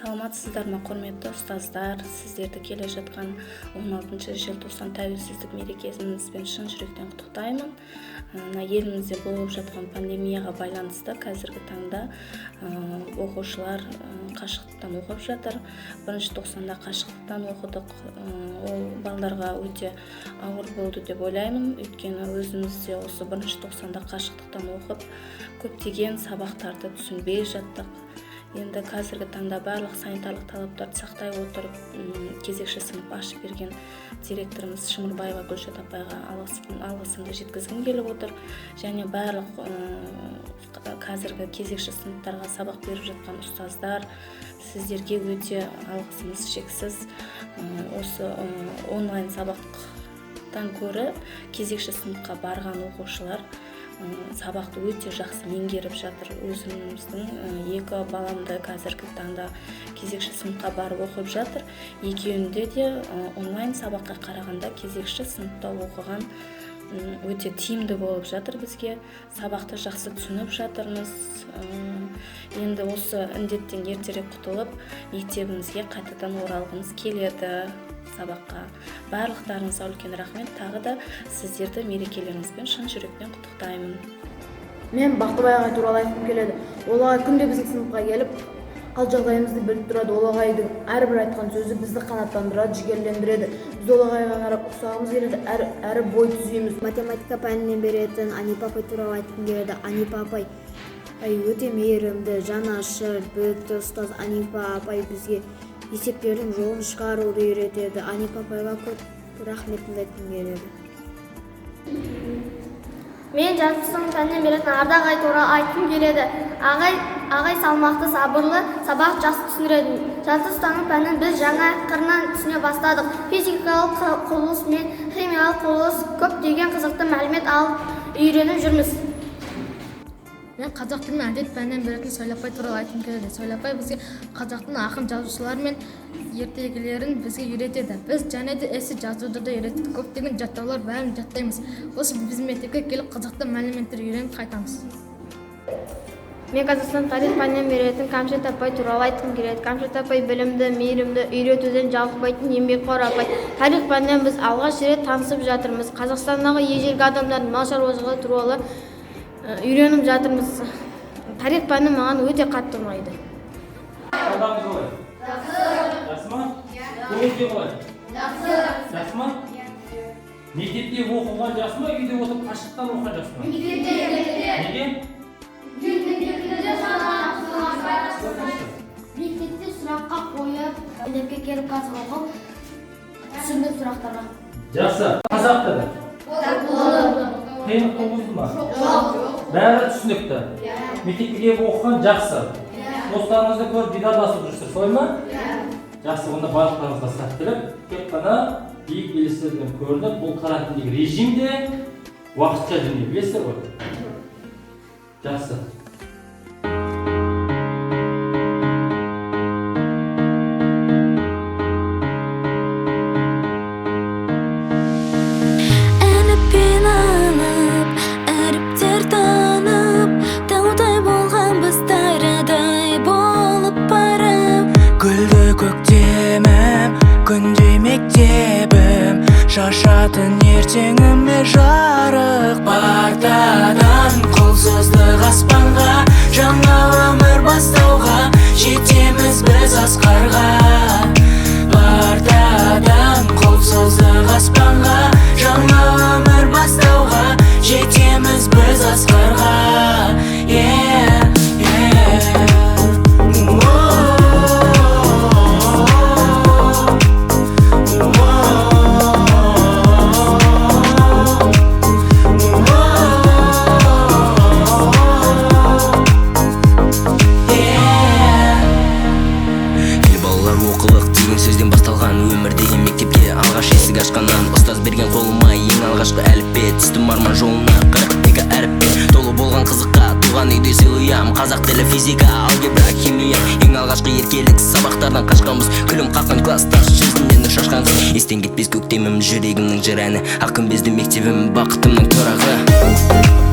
Саламатсыздар ма, құрметті ұстаздар? Сіздерді келе жатқан 16 желтоқсан тәуелсіздік мерекесіңізбен шын жүректен құттықтаймын. Мына елімізде болып жатқан пандемияға байланысты қазіргі таңда оқушылар қашықтықтан оқып жатыр. Бірінші тоқсанда қашықтықтан оқыдық. Ол балдарға өте ауыр болды деп ойлаймын. Өйткені өзіміз де осы бірінші тоқсанда қашықтықтан оқып, көптеген сабақтарды түсінбей жаттық. Енді қазіргі таңда барлық санитарлық талаптарды сақтай отырып, кезекші сынып ашып берген директорымыз Шымырбаева Гүлшат апайға алғысымды жеткізгім келіп отыр. Және барлық қазіргі кезекші сыныптарға сабақ беріп жатқан ұстаздар, сіздерге өте алғысымыз шексіз. Осы онлайн сабақтан көрі кезекші сыныпқа барған оқушылар сабақты өте жақсы меңгеріп жатыр. Өзіміздің екі балам да қазіргі таңда кезекші сыныпқа барып оқып жатыр. Екеуінде де онлайн сабаққа қарағанда кезекші сыныпта оқыған өте тиімді болып жатыр бізге. Сабақты жақсы түсініп жатырмыз. Енді осы індеттен ертерек құтылып, мектебімізге қайтадан оралғымыз келеді сабаққа. Барлықтарыңызға үлкен рахмет. Тағы да сіздерді мерекелеріңізбен шын жүректен құттықтаймын. Мен Бақтыбай ағай туралы айтқым келеді. Ол ағай күнде біздің сыныпқа келіп, қал жағдайымызды біліп тұрады. Ол ағайдың әрбір айтқан сөзі бізді қанаттандырады, жігерлендіреді. Біз ол ағайға қарап ұқсағымыз келеді, әрі бой түзейміз. Математика пәнінен беретін Анипа апай туралы айтқым келеді. Анипа апай өте мейірімді, жанашыр, білікті ұстаз. Анипа апай бізге есептердің жолын шығаруды үйретеді. Анипа апайға көп рахметімді айтқым келеді. Мен жаратылыстану пәнінен беретін Ардақ ағай туралы айтқым келеді. Ағай салмақты, сабырлы, сабақ жақсы түсіндіреді. Жаратылыстану пәнін біз жаңа қырынан түсіне бастадық. Физикалық құрылыс мен химиялық құрылыс көптеген қызықты мәлімет алып үйреніп жүрміз. Мен қазақ тілі мен әдебиет пәнінен беретін Сәуле апай туралы айтқым келеді. Сәуле апай бізге қазақтың ақын жазушылары мен ертегілерін бізге үйретеді. Біз және де эссе жазуды да үйретеді. Көптеген жаттаулар бәрін жаттаймыз. Осы біз мектепке келіп қызықты мәліметтер үйреніп қайтамыз. Мен Қазақстан тарих пәнінен беретін Кәмшат апай туралы айтқым келеді. Кәмшат апай білімді, мейірімді, үйретуден жалықпайтын еңбекқор апай. Тарих пәнінен біз алғаш рет танысып жатырмыз. Қазақстандағы ежелгі адамдардың мал шаруашылығы туралы үйреніп жатырмыз. Тарих пәні маған өте қатты ұнайды. Сабағыңыз қалай? Жақсы. Жақсы ма? Көңіл күй қалай? Жақсы. Жақсы ма? Мектепте оқыған жақсы ма, үйде отырып қашықтан оқыған жақсы ма? Мектепте. Неге? Мектепте сұраққа қойып, мектепке келіп қазір оқып, түсіндік сұрақтарға. Жақсы. Қазақ тілі. Қиындық туғызды ма? Жоқ. Бәрі түсінікті. Мектепке келіп оқыған жақсы. Достарыңызды көріп дидарласып жүрсіз, солай ма? Жақсы, онда барлықтарыңызға сәттілік. Тек қана биік белестерден көрініп, бұл карантиндегі режим де уақытша дүние, білесіздер ғой? Жақсы. Әліппен алып, әріптер танып, таудай болғанбыз тарадай болып барып. Гүлді көктемім, күндей мектебім, шашатын ертеңіме жарық. Партадан қол создық аспанға, жаңа өмір бастауға, жетеміз біз асқарға. Партадан қол создық аспанға, жаңа өмір бастауға, жетеміз біз асқарға. Yeah, yeah. Ел балалар оқылық деген сөзден басталған өмірдегі мектепке алғаш есік ашқаннан ұстаз берген қолыма ең алғашқы әліппе, түстім арман жолына 42 әріппе толы болған қызыққа туған үйде сыйлыям. Қазақ тілі, физика, алгебра, химия ең алғашқы еркелік сабақтардан қашқанбыз. Күлім қаққан класстас жүзінен нұр шашқан қыз, естен кетпес көктемім, жүрегімнің жыр әні, ақ күмбезді мектебім, бақытымның тұрағы.